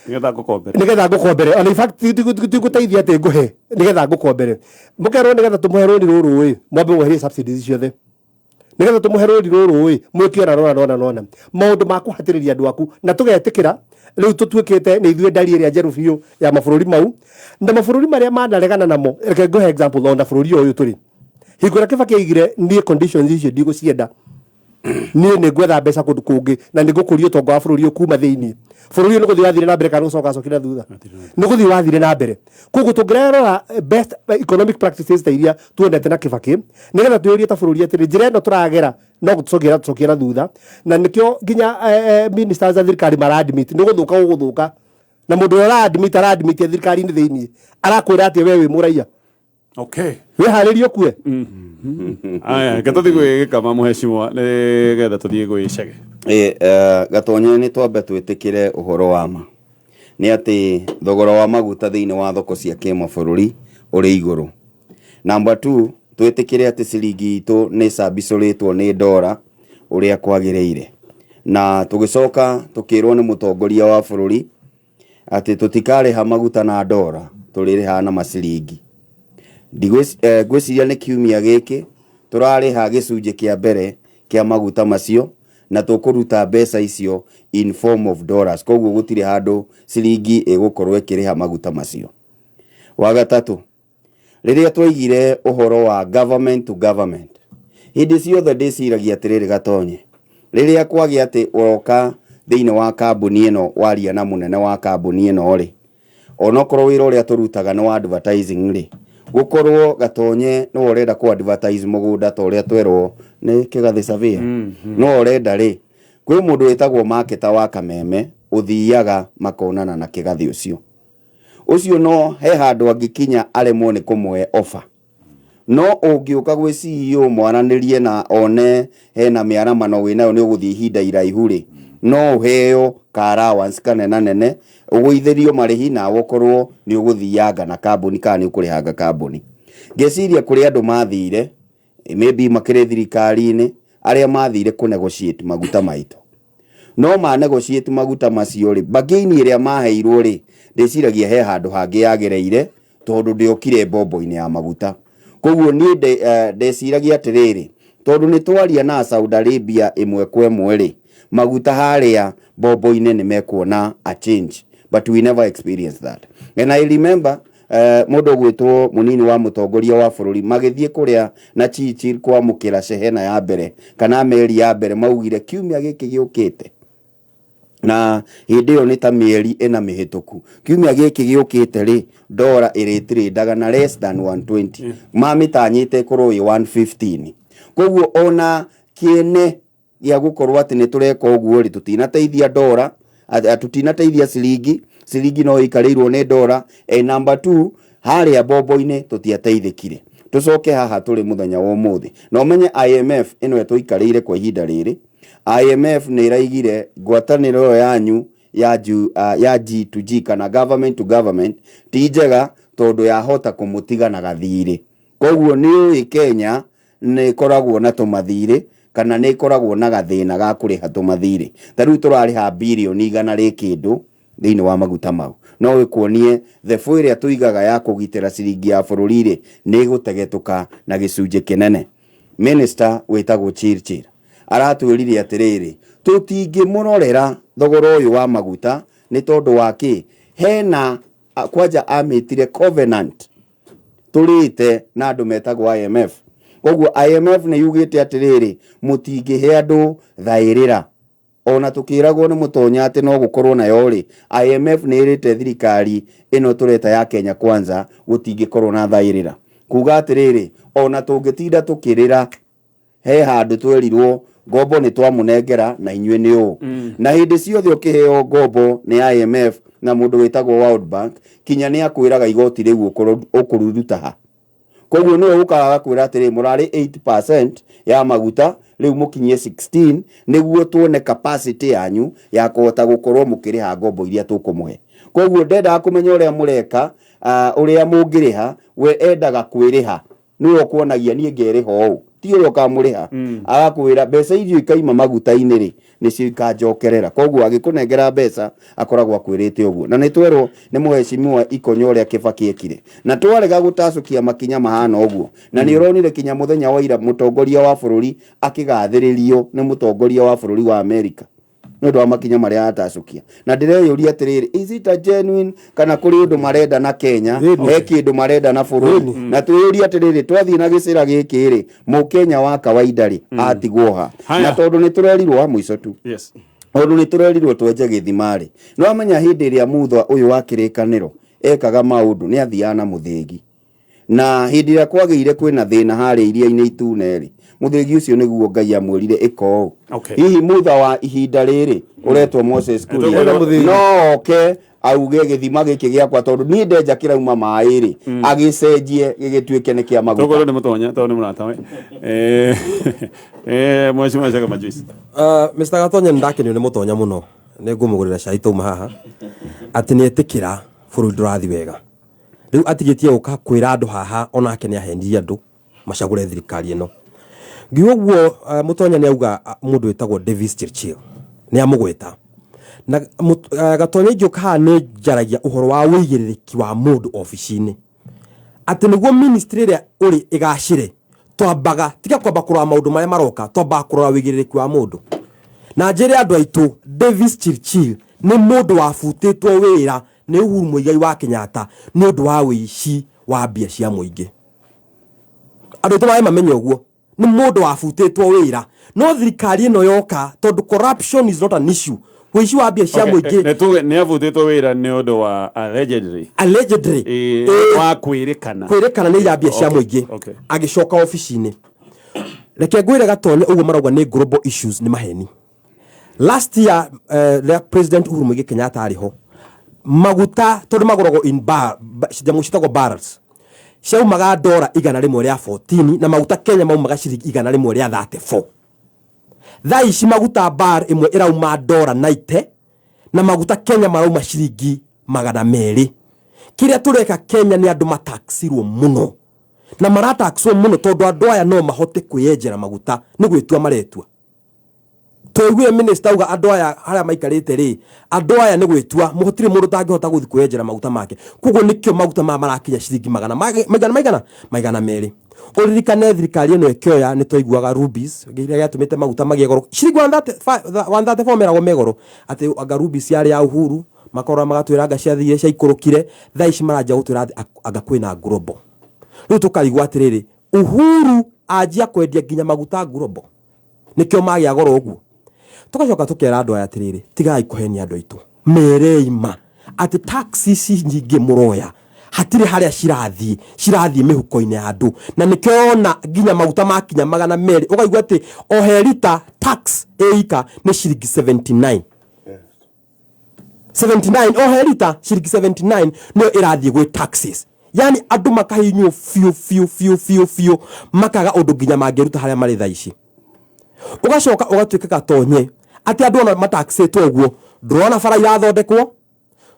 Nĩgetha ngũkombere. Nĩgetha ngũkombere. Ona in fact ti ngũteithia atĩ ngũhe, nĩgetha ngũkombere. Mũkerwo nĩgetha tũmũhe rũni rũrũ ĩ, mwambe mweherie subsidies ciothe, nĩgetha tũmũhe rũni rũrũ ĩ, mwĩke ona rona rona rona maũndũ ma kũhatĩrĩria andũ aku, na tũgetĩkĩra rĩu tũtuĩkĩte nĩ ithuĩ ndari ĩrĩa njerũ biũ ya mabũrũri mau na mabũrũri marĩa manaregana namo. Reke ngũhe example, ona bũrũri ũyũ tũrĩ, hingo ĩrĩa Kibaki aigire, niĩ conditions icio ndigũcienda, niĩ nĩ ngwetha mbeca kũndũ kũngĩ na nĩ ngũkũria ũtonga wa bũrũri ũyũ kuma thĩinĩ, bũrũri ũyũ nĩ gũthiĩ wathire na mbere kana gũcoka acokire na thutha? Nĩ gũthiĩ wathire na mbere. Koguo tũngĩrerora best economic practices ta iria tuonete na Kibaki, nĩgetha twĩyũrie ta bũrũri atĩrĩ, njĩra ĩno tũragera no gũtũcokia tũcokia na thutha, na nĩkĩo nginya ministers a thirikari mara admit nĩ gũthũka gũgũthũka. Na mũndũ ũrĩa ũraadmit araadmit thirikari-inĩ thĩiniĩ arakwĩra atĩ we wĩ mũraiya. Okay. Wĩharĩrie ũkue. Aya, reke tũthiĩ gwĩ Gĩkama mũhecimwa nĩgetha tũthiĩ gwĩ Chege. Gatonye nĩ twambe twĩtĩkĩre ũhoro wa ma nĩ atĩ thogora wa maguta thĩinĩ wa thoko cia kĩmabũrũri ũrĩ igũrũ. Number 2, twĩtĩkĩre atĩ ciringi itũ nĩ ĩcambicũrĩtwo nĩ ndora ũrĩa kwagĩrĩire, na tũgĩcoka tũkĩrwo nĩ mũtongoria wa bũrũri atĩ tũtikarĩha maguta na ndora, tũrĩrĩha na maciringi. Ngwĩciria nĩ kiumia gĩkĩ tũrarĩha gĩcunjĩ kĩa mbere kĩa maguta macio na tũkũruta mbeca icio in form of dollars, koguo gũtirĩ handũ ciringi ĩgũkorwo ĩkĩrĩha maguta macio. Wa gatatũ, rĩrĩa twaigire ũhoro wa government to government, hĩndĩ ciothe ndĩciragia atĩrĩrĩ Gatonye, rĩrĩa kwagĩa atĩ ũroka thĩinĩ wa kambuni ĩno waria na mũnene wa kambuni ĩno rĩ, onokorwo wĩra ũrĩa tũrutaga nĩ wa advertising rĩ, gũkorwo Gatonye nĩwe ũrenda kũ advertise mũgũnda ta ũrĩa twerwo nĩ Kĩgathĩ Surveyor, no ũrenda rĩ, kwĩ mũndũ wĩtagwo marketer wa Kameme ũthiaga makonana na Kĩgathĩ ũcio. Ũcio no he handũ angĩkinya aremwo nĩ kũmũhe offer. No ũngĩũka gwĩ CEO mwaranĩrie na one hena mĩaramano wĩnayo nĩ ũgũthiĩ ihinda iraihu rĩ, no ũheo ka allowance kanena nene, ũgũithĩrio marĩhi nawe ũkorwo nĩ ũgũthianga na kambuni kana nĩ ũkũrĩhanga kambuni. Ngeciria kũrĩ andũ mathire, maybe makĩrĩ thirikari-inĩ, arĩa mathire kũ negotiate maguta maitũ. No ma negotiate maguta macio rĩ, bargain ĩrĩa maheirwo rĩ, ndĩciragia he handũ hangĩ yagereire tondũ ndĩokire mbombo-inĩ ya maguta. Koguo niĩ ndeciragia atĩrĩrĩ, tondũ nĩ twaria na Saudi Arabia ĩmwe kwa ĩmwe rĩ, maguta harĩa mbombo-inĩ nĩ mekuona a change, but we never experienced that. And I remember mũndũ ũgwĩtwo mũnini wa mũtongoria wa bũrũri magĩthiĩ kũrĩa na Churchill kwamũkĩra cehena ya mbere kana meri ya mbere, maugire kiumia gĩkĩ gĩũkĩte, na hĩndĩ ĩyo nĩ ta mĩeri ĩna mĩhĩtũku, kiumia gĩkĩ gĩũkĩte rĩ, ndora ĩrĩtĩrĩndaga na less than 120, mamĩtanyĩte ĩkorwo ĩ 115. Koguo ona kĩene gĩa gũkorwo atĩ nĩ tũreka ũguo rĩ, tũtinateithia ndora, tũtinateithia ciringi, ciringi no ĩikarĩirwo nĩ ndora. Number 2, harĩa mbombo-inĩ tũtiateithĩkire. Tũcoke haha tũrĩ mũthenya wa ũmũthĩ, na ũmenye IMF ĩno ĩtũikarĩire kwa ihinda rĩrĩ. IMF nĩ ĩraigire ngwatanĩro ĩyo yanyu ya G to G kana government to government ti njega tondũ yahota kũmũtiga na gathirĩ. Koguo nĩ ũĩ Kenya nĩ ĩkoragwo na tũmathirĩ kana nĩ ĩkoragwo na gathĩna ga kũrĩha tũmathirĩ. Ta rĩu tũrarĩha birioni igana rĩ kĩndũ thĩinĩ wa maguta mau. No ĩkuonie thebũ ĩrĩa tũigaga ya kũgitĩra ciringi ya bũrũri rĩ, nĩ ĩgũtegetũka na gĩcunjĩ kĩnene. Minister wĩtagwo Chirchir aratwĩrire atĩrĩrĩ, tũtingĩmũrorera thogora ũyũ wa maguta nĩ tondũ wa kĩ? Hena kwanja amĩtire covenant tũrĩte na andũ metagwo IMF. Koguo IMF nĩ yugĩte atĩrĩrĩ, mũtingĩhe andũ thaĩrĩra. Ona tũkĩragwo nĩ mũtonya atĩ no gũkorwo nayo rĩ, IMF nĩ ĩrĩte thirikari ĩno tũreta ya Kenya Kwanza gũtingĩkorwo na thaĩrĩra. Kuga atĩrĩrĩ, ona tũngĩtinda tũkĩrĩra he handũ twerirwo ngombo nĩ twamũnengera na inyuĩ nĩ ũũ. Na hĩndĩ ciothe ũkĩheo ngombo nĩ IMF na mũndũ wĩtagwo World Bank, kinya nĩ akwĩraga igoti rĩu ũkũrũruta ha. Koguo nĩwe ũkaga agakwĩra atĩrĩ, mũrarĩ 8% ya maguta, rĩu mũkinyie 16 nĩguo tuone capacity yanyu ya kũhota gũkorwo mũkĩrĩha ngombo iria tũkũmũhe. Koguo ndendaga kũmenya ũrĩa mũreka, ũrĩa mũngĩrĩha, we endaga kwĩrĩha. Nĩwe ũkuonagia niĩ ngerĩha ũũ, ti ũrĩa ũkamũrĩha. Agakwĩra mbeca iria ikaima maguta-inĩ rĩ, nĩcio ikanjokerera. Koguo agĩkũnengera mbeca akoragwo akwĩrĩte ũguo. Na nĩ twerwo nĩ mũhecimiwa Ikonyo ũrĩa Kibaki ekire. Na twarega gũtacũkia makinya mahana ũguo. Na nĩ ũronire kinya mũthenya wa ira mũtongoria wa bũrũri akĩgathĩrĩrio nĩ mũtongoria wa bũrũri wa Amerika nĩ ũndũ wa makinya marĩa atacũkia. Na ndĩreyũria atĩrĩrĩ, is it a genuine kana kũrĩ ũndũ marenda na Kenya, he kĩndũ marenda na bũrũri. Na twĩyũrie atĩrĩrĩ, twathiĩ na gĩcĩra gĩkĩ rĩ, mũkenya wa kawaida rĩ, atigwo ha? Na tondũ nĩ tũrerirwo wa mũico tu. Tondũ nĩ tũrerirwo twenje gĩthima rĩ, nĩ wamenya hĩndĩ ĩrĩa Muthwa ũyũ wa kĩrĩkanĩro ekaga maũndũ nĩ athiaga na mũthĩgi. Na hĩndĩ ĩrĩa kwagĩire kwĩna thĩna harĩa iria-inĩ itune rĩ, mũthĩgi ũcio nĩguo Ngai amwĩrire ĩka ũũ. Hihi Mutha wa ihinda rĩrĩ ũretwo Moses Kuria Etagwo no oke Auge gĩthima gĩkĩ gĩakwa tondũ niĩ ndenja kĩrauma maĩ rĩ, agĩcenjie gĩgĩtuĩke nĩ kĩa maguta. Tũkorwo nĩ Mũtonya tondũ nĩ mũratawe. Mheshimiwa Chagama Joyce. Mr. Gatonya, nĩ ndakenio nĩ Mũtonya mũno, nĩ ngũmũgũrĩra cai tauma haha atĩ nĩ etĩkĩra bũrũri ndũrathiĩ wega. Rĩu atigĩtie gũka kwĩra andũ haha, onake nĩ ahenirie andũ macagũre thirikari ĩno. Ngiuga ũguo, Mũtonya nĩ auga mũndũ wĩtagwo Davis Chirchir nĩ amũgweta na Gatonya. Ingĩũka haha nĩ njaragia ũhoro wa wĩigĩrĩrĩki wa mũndũ obici-inĩ, atĩ nĩguo ministry ĩrĩa ũrĩ ĩgacĩre, twambaga tiga kwamba kũrora maũndũ marĩa maroka, twambaga kũrora wĩigĩrĩrĩki wa mũndũ. Na njĩre andũ aitũ, Davis Chirchir nĩ mũndũ wabutĩtwo wĩra nĩ Uhuru Muigai wa Kenyatta nĩ ũndũ wa wĩici wa mbia cia mũingĩ. Andũ aitũ maĩ mamenye ũguo nĩ mũndũ wabutĩtwo wĩra, no thirikari ĩno yoka, tondũ corruption is not an issue, wĩici wa mbia cia mũingĩ. Nĩ tuge nĩ abutĩtwo wĩra nĩ ũndũ wa allegedly Allegedly. Wa kwĩrĩkana. Kwĩrĩkana nĩ ira mbia cia mũingĩ. Agĩcoka obici-inĩ. Reke ngwĩre Gatonye, ũguo marauga nĩ global issues nĩ maheni. Last year, rĩrĩa President Uhuru Muigai Kenyatta arĩ ho, maguta tondũ magũragwo in bar, nyamũ ciĩtagwo barrels, ciaumaga ndora 114, na maguta Kenya maumaga ciringi 134. Thaa ici maguta bar ĩmwe ĩrauma ndora 90, na maguta Kenya marauma ciringi 200. Kĩrĩa tũreka Kenya nĩ andũ mataxirwo mũno, na marataxwo mũno tondũ andũ aya no mahote kwĩyenjera maguta, nĩ gwĩtua maretua. Twaiguire minister auga andũ aya harĩa maikarĩte rĩ, andũ aya nĩ gwĩtua, mũtirĩ mũndũ ũtangĩhota gũthiĩ kwĩyenjera maguta make. Koguo nĩkĩo maguta maya marakinya ciringi magana maigana maigana 200. Ũririkane thirikari ĩno ĩkĩoya nĩ twaiguaga rubies kĩrĩa gĩatũmĩte maguta magĩe goro ciringi 134, meragwo me goro atĩ anga rubies yarĩ ya Uhuru, makorora magatwĩra anga ciathire ciaikũrũkire. Thaa ici maranjia gũtwĩra atĩ anga kwĩna global. Rĩu tũkarigwo atĩrĩrĩ, Uhuru anjia kwendia nginya maguta global, nĩkĩo magĩa goro ũguo? Tũgacoka tũkera andũ aya atĩrĩrĩ, tigai kũhenia andũ aitũ, merei ma atĩ tax ici nyingĩ mũroya hatirĩ harĩa cirathiĩ, cirathiĩ mĩhuko-inĩ ya andũ. Na nĩkĩo ona nginya maguta makinya 200, ũkaigua atĩ o he rita tax ĩika nĩ ciringi 79 79, o he rita ciringi 79 nĩyo ĩrathiĩ gwĩ taxes. Yani andũ makahinywo biũ biũ biũ biũ biũ, makaga ũndũ nginya mangĩruta harĩa marĩ thaa ici. Ũgacoka ũgatuĩka Gatonye atĩ andũ ona mataxĩtwo ũguo, ndũrona bara irathondekwo,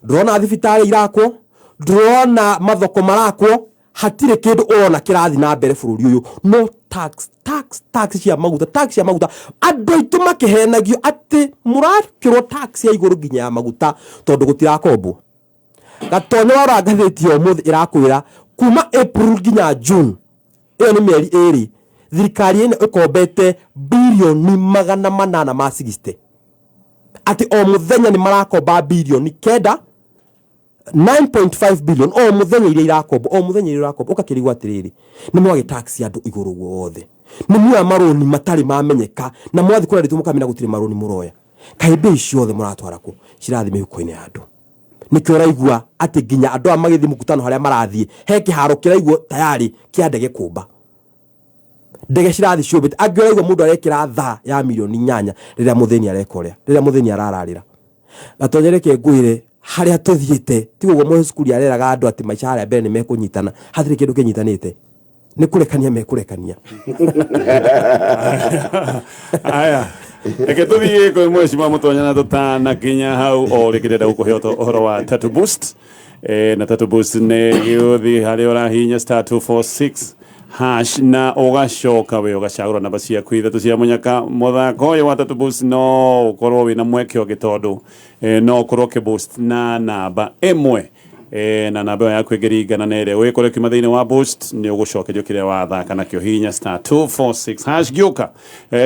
ndũrona thibitarĩ irakwo, ndũrona mathoko marakwo, hatirĩ kĩndũ ũrona kĩrathiĩ na mbere bũrũri ũyũ, no tax, tax, tax cia maguta, tax cia maguta. Andũ aitũ makĩhenagio atĩ mũrakĩrwo tax ya igũrũ nginya ya maguta tondũ gũtirakombwo. Gatonye, warora ngathĩti ya ũmũthĩ ĩrakwĩra kuma April nginya June, ĩyo nĩ mĩeri 2, thirikari ĩno ĩkombete birioni 860, atĩ o mũthenya nĩ marakomba birioni 9, 9.5 billion o mũthenya iria irakombo, o mũthenya iria irakombo. Ũgakĩrigwo atĩrĩrĩ, nĩ mwagĩ tax andũ igũrũ guothe, nĩ muoya marũni matarĩ mamenyeka, na mwathi kũrĩa rĩtũ mũkamenya gũtirĩ marũni mũroya. Kaĩ mbia ici ciothe mũratwara kũ? Cirathiĩ mĩhuko-inĩ ya andũ. Nĩkĩo ũraigua atĩ nginya andũ aya magĩthiĩ mũkutano harĩa marathiĩ, he kĩharo kĩraigwo tayarĩ kĩa ndege kũmba, ndege cirathiĩ ciũmbĩte. Angĩ ũraigua mũndũ arekĩra thaa ya mirioni 8 rĩrĩa mũthĩni areka ũrĩa, rĩrĩa mũthĩni arararĩra. Gatonye, reke ngwĩre, harĩa tũthiĩte ti ũguo mũhe cukuru areraga andũ atĩ maica harĩa mbere nĩ mekũnyitana. Hatirĩ kĩndũ kĩnyitanĩte, nĩ kũrekania mekũrekania. Aya, reke tũthiĩ kwĩ Mheshimiwa Mũtonya, na tũtanakinya hau o rĩngĩ ndĩrenda gũkũhe ũhoro wa Tattoo Boost. Na Tattoo Boost nĩ gĩũthi harĩa ũrahihinya *246# na ũgacoka we ũgacagũra namba ciaku ithatũ cia mũnyaka. Mũthako ũyũ wa Tattoo Boost no ũkorwo wĩna mweke ũngĩ tondũ no ũkorwo ũkĩboost na namba ĩmwe, na namba ĩyo yaku ĩngĩringana na ĩrĩa ũgĩkorwo ĩkiuma thĩinĩ wa boost, nĩ ũgũcokerio kĩrĩa wathaka nakĩo. Hihinya *246# ngĩũka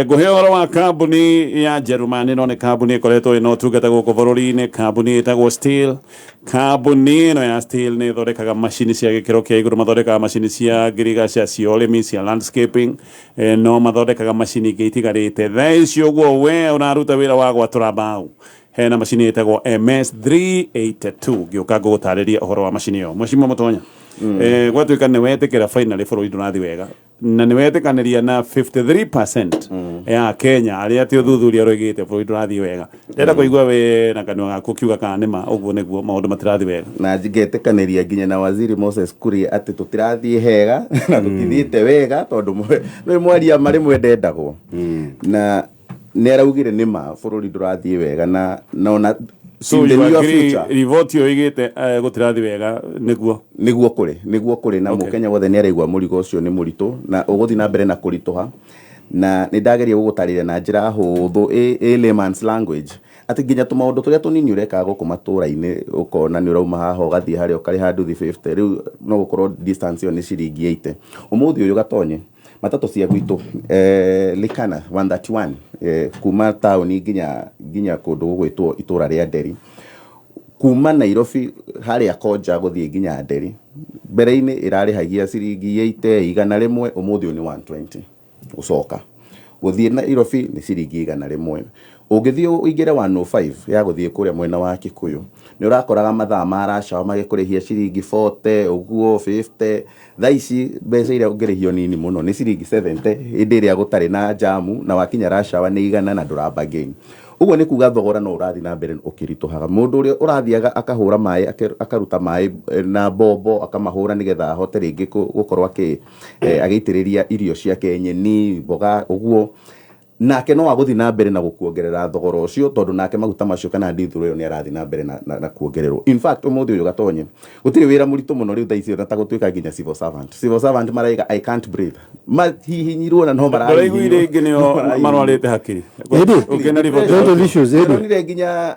ngũhe ũhoro wa kambuni ya Njerumani. No nĩ kambuni ĩkoretwo ĩna ũtungata gũkũ bũrũri-inĩ, kambuni ĩtagwo Steel. Kambuni ĩno ya Steel nĩ ĩthondekaga macini cia gĩkĩro kĩa igũrũ. Mathondekaga macini cia ngirigaca, cia ũrĩmi, cia landscaping, no mathondekaga macini ingĩ itigarĩte. Thaa ici ũguo we ũraruta wĩra wa gwatũra mbaũ, hena macini ĩtagwo MS382. Ngĩũka ngũgũtarĩria ũhoro wa macini ĩyo. Mheshimiwa Mũtonya, gwatuĩka nĩ wetĩkĩra finally bũrũri ndũrathiĩ wega. Na nĩ wetĩkanĩria na 53% ya Kenya arĩa atĩ ũthuthuria ũroigĩte bũrũri ndũrathiĩ wega. Ndĩrenda kũigua we na kanua gaku ũkiuga kana nĩma ũguo nĩguo maũndũ matirathiĩ wega. Na ngetĩkanĩria nginya na waziri Moses Kuria atĩ tũtirathiĩ hega na tũtithiĩte wega, tondũ nĩ mwaria marĩ mwendendagwo na nĩ araugire nĩ ma bũrũri ndũrathiĩ wega na ona So in the you near agree future, riboti ĩyo ĩigĩte gũtirathiĩ wega nĩguo? Nĩguo kũrĩ na mũkenya wothe nĩ araigua mũrigo ũcio nĩ mũritũ na ũgũthiĩ na mbere na kũritũha. Na nĩ ndageria gũgũtarĩria na njĩra hũthũ, ĩ layman's language, atĩ nginya tũmaũndũ tũrĩa tũnini ũrekaga gũkũ matũra-inĩ, ũkona nĩ ũrauma haha ũgathiĩ harĩa ũkarĩha nduthi 50, rĩu no gũkorwo distance ĩyo nĩ ciringi 80. Ũmũthĩ ũyũ, gatonye matatũ cia gwitũ, Likana 131, kuma taũni nginya kũndũ gũgwĩtwo itũra rĩa Nderi, kuma Nairobi harĩa Konja gũthiĩ nginya Nderi, mbere-inĩ ĩrarĩhagia ciringi 80, 100, ũmũthĩ ũyũ nĩ 120. Gũcoka gũthiĩ Nairobi nĩ ciringi 100. Ũngĩthiĩ ũingĩre 105 ya gũthiĩ kũrĩa mwena wa Kikuyu, nĩ ũrakoraga mathaa ma rush hour magĩkũrĩhia ciringi 40 ũguo, 50. Thaa ici mbeca iria ũngĩrĩhio nini mũno nĩ ciringi 70 hĩndĩ ĩrĩa gũtarĩ na jamu, na wakinya rush hour nĩ 100 na ndũramba gain. Ũguo nĩ kuga thogora no ũrathiĩ na mbere ũkĩritũhaga. Mũndũ ũrĩa ũrathiaga akahũra maĩ, akaruta maĩ na mbombo, akamahũra nĩgetha ahote rĩngĩ gũkorwo agĩitĩrĩria irio ciake, nyeni, mboga ũguo, nake no agũthiĩ na mbere na gũkuongerera thogora ũcio, tondũ nake maguta macio kana ndithũrũ ĩyo nĩ arathiĩ na mbere na kuongererwo. In fact, ũmũthĩ ũyũ, gatonye, gũtirĩ wĩra mũritũ mũno rĩu thaa ici ona ta gũtuĩka nginya civil servant. Civil servant maraiga, "I can't breathe." Mahihinyirwo na no Ndũraiguire ingĩ nĩo marwarĩte hakiri? Ĩndĩ. Ũkĩona riboti. Mental issues, ĩndĩ. Ndĩronire nginya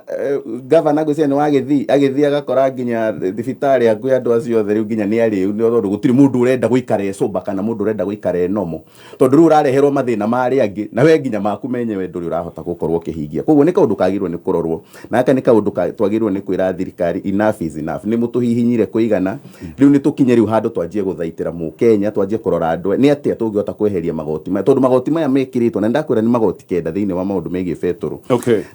gavana ngwĩciria nĩ wa Gĩthii agĩthiĩ agakora nginya thibitarĩ hakuhĩ andũ acio othe rĩu nginya nĩ arĩu, nĩ tondũ gũtirĩ mũndũ ũrenda gũikara e sober kana mũndũ ũrenda gũikara e normal, tondũ rĩu ũrareherwo mathĩna ma arĩa angĩ na we nginya maku menyewe ndũrĩ ũrahota gũkorwo ũkĩhingia. Koguo nĩ kaũndũ kagĩrĩirwo nĩ kũrorwo, na gaka nĩ kaũndũ twagĩrĩirwo nĩ kwĩra thirikari, enough is enough. Nĩ mũtũhihinyire kũigana, rĩu nĩ tũkinye rĩu handũ twanjie gũthaitĩra mũkenya, twanjie kũrora andũ nĩ atĩa tũngĩhota kweheria magoti maya, tondũ magoti maya mekĩrĩtwo na ndakwĩra nĩ magoti 9 thĩinĩ wa maũndũ megiĩ betũrũ,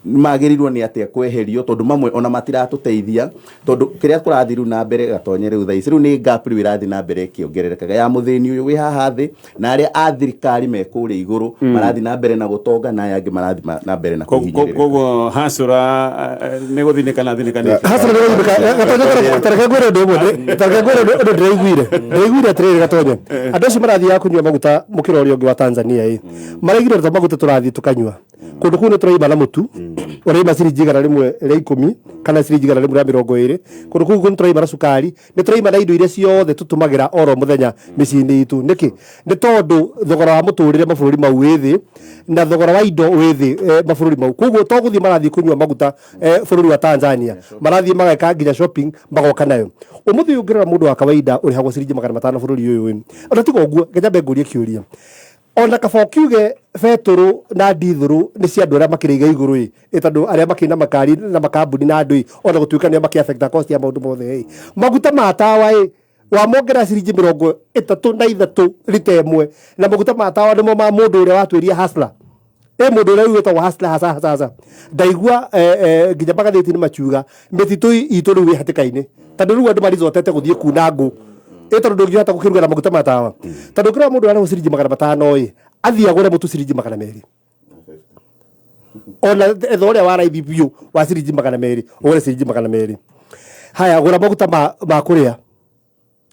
magĩrĩirwo nĩ atĩa kweherio, tondũ mamwe ona matiratũteithia, tondũ kĩrĩa kũrathiĩ rĩu na mbere, gatonye, rĩu thaa ici rĩu nĩ gap rĩu ĩrathiĩ na mbere ĩkĩongererekaga ya mũthĩni ũyũ wĩ haha thĩ na arĩa a thirikari me kũrĩa igũrũ marathiĩ na mbere na gũtonga, na aya angĩ marathiĩ na mbere na kũhinyĩrĩrĩka. Koguo hacũra nĩ gũthinĩkana thinĩkanĩte. Hacũra nĩ gũthinĩka. Gatonye, tareke ngwĩre ũndũ ũmwe, tareke ngwĩre ũndũ ndĩraiguire atĩrĩrĩ, gatonye, andũ acio marathiaga kũnyua maguta mũkĩra ũrĩa ũngĩ wa Tanzania ĩ, maraigire to maguta tũrathiĩ tũkanyua kũndũ kũu nĩ tũraima na mũtu ũraima ciringi 110 kana ciringi 120. Kũndũ kũu nĩ tũraima na cukari, nĩ tũraima na indo iria ciothe tũtũmagĩra oro mũthenya mĩciĩ-inĩ itũ. Nĩkĩ? Nĩ tondũ thogora wa mũtũrĩre mabũrũri mau wĩ thĩ na thogora wa indo wĩ thĩ mabũrũri mau. Koguo to gũthiĩ marathiĩ kũnyua maguta bũrũri wa Tanzania, marathiĩ mageka nginya shopping magoka nayo. Ũmũthĩ ũyũ ũngĩrora mũndũ wa kawaida ũrĩhagwo ciringi 500 bũrũri ũyũ ĩ, ona tiga ũguo, nginya nyambe ngũrie kĩũria, ona kaba ũkiuge betũrũ na ndithũrũ nĩ cia andũ arĩa makĩrĩ iga igũrũ ĩ, tondũ arĩa makĩrĩ na makari na makambuni na andũ ĩ, ona gũtuĩka nĩo makĩ cost ya maũndũ mothe ĩ, maguta ma tawa ĩ wamongera ciringi 33 rita ĩmwe, na maguta ma tawa nĩmo ma mũndũ ũrĩa watuĩria hustler ĩ, mũndũ ũrĩa rĩu wĩtagwo hustler hasa hasa hasa. Ndaigua nginya magathĩti-inĩ makiuga mĩtitũ itũ rĩu ĩ hatĩka-inĩ, tondũ rĩu andũ marizotete gũthiĩ kuna ngũ ĩ, tondũ ndũngĩhota gũkĩruga na maguta ma tawa, tondũ ũngĩrora mũndũ ararĩhwo ciringi 500 ĩ, athiĩ agũre mũtu ciringi 200, ona etha ũrĩa wa raithi biũ wa ciringi 200, ũgũre ciringi 200. Haya, gũra maguta ma kũrĩa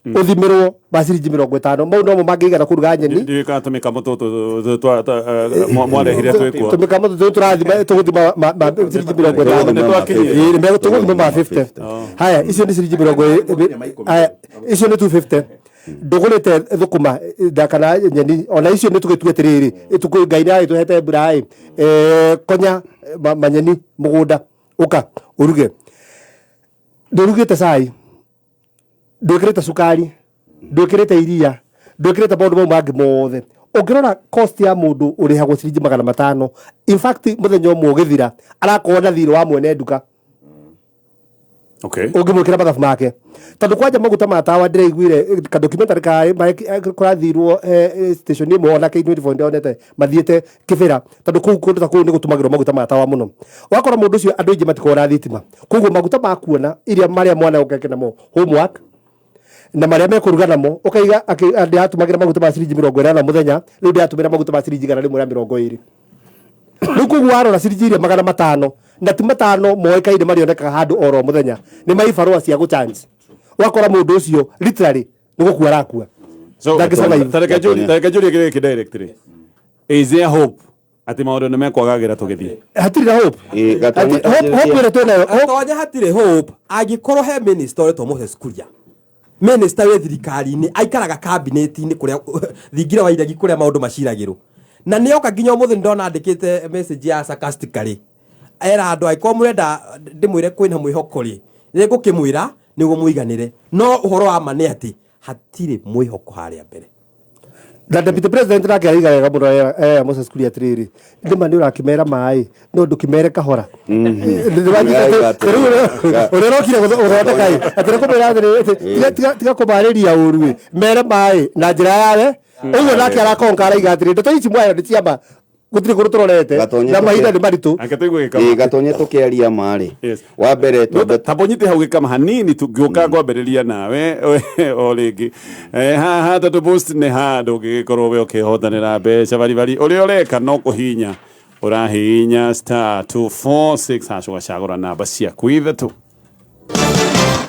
ũthimĩrwo ma ciringi 50, mau nomo mangĩigana kũruga nyeni. Ndiũĩ kana tũmĩkamo tũtũ mwarehire twĩkuo. Tũmĩkamo tũtũ tũrathima, tũgũthima ciringi 50. Nĩ twakinyire. Ĩĩ, tũgũthima ma 50. Haya, icio nĩ ciringi mĩrongo haya, icio nĩ 250. Ndũgũrĩte thũkũma kana nyeni, ona icio nĩ tũgĩtue atĩrĩrĩ, Ngai nĩ agĩtũhete mbura ĩ, konya manyeni mũgũnda ũka ũruge. Ndũrugĩte cai, ndwĩkĩrĩte cukari, ndwĩkĩrĩte iria, ndwĩkĩrĩte maũndũ mau mangĩ mothe. Ũngĩrora cost ya mũndũ ũrĩhagwo ciringi 500, in fact mũthenya ũmwe ũgĩthira arakorwo na thirĩ wa mwene nduka. Ũngĩmwĩkĩra mathabu make, tondũ kwanja maguta ma tawa, ndĩraiguire ka documentary ka kũrathirwo station ĩmwe, ona K24 ndĩonete mathiĩte Kĩbĩra, tondũ kũu kũndũ ta kũu nĩ gũtũmagĩrwo maguta ma tawa mũno. Wakora mũndũ ũcio, andũ aingĩ matikoragwo na thitima, koguo maguta ma kuona iria marĩa mwana ũkeke namo homework. Na marĩa mekũruga namo ũkaiga ndĩratũmagĩra maguta ma ciringi 80 mũthenya, rĩu ndĩratũmĩra maguta ma ciringi 120. Rĩu koguo warora ciringi iria 500 na ti matano moĩkaine marĩonekaga handũ oro mũthenya nĩ maibarũa cia gũchange, ũgakora mũndũ ũcio literally nĩ gũkua arakua. So Ndangĩ survive. tareke njũrie kĩrĩa gĩkĩ directly, is there hope atĩ maũndũ nĩ mekwagagĩra tũgĩthiĩ? Hatirĩ na hope. Ĩ, Gatonye. Hope ĩrĩa twĩnayo Gatonye, hatirĩ hope angĩkorwo he minister ũretwo Moses Kuria, minister wĩ thirikari-inĩ, aikaraga cabinet-inĩ kũrĩa thingira wa iregi kũrĩa maũndũ maciragĩrwo, na nĩoka nginya ũmũthĩ nĩndona andĩkĩte message ya sarcastically, era andũ angĩkorwo mũrenda ndĩmwĩre kwĩna mwĩhoko rĩ, nĩngũkĩmwĩra nĩguo mũiganĩre, no ũhoro wa ma nĩ atĩ hatirĩ mwĩhoko harĩa mbere. Na deputy president nake araiga wega mũno, era Moses Kuria atĩrĩrĩ, nĩma nĩ ũrakĩmera maĩ no ndũkĩmere kahora. Araiga atĩrĩrĩ. Ũrĩa ũrokire gũthondeka ĩ atĩ nĩ kũmwĩra atĩrĩrĩ, atĩ tiga kũmarĩria ũru ĩ, mere maĩ na njĩra yawe ũguo. Nake arakonka araiga atĩrĩ, ndeto ici mwayo nĩ ciama, gũtirĩ kũndũ tũrorete Gatonye na mahinda nĩ maritũ. Ake tũigue Ĩ, gĩkama. Gatonye, tũkĩaria marĩ wa mbere twambe Tamba ũnyite hau gĩkama hanini tu, ngĩũka ngwambĩrĩria nawe o rĩngĩ. Haha tondũ boost nĩ handũ ũngĩgĩkorwo we ũkĩhotanĩra mbeca baribari, ũrĩa ũreka no kũhihinya ũrahihinya *246# ũgacagũra namba ciaku ithatũ.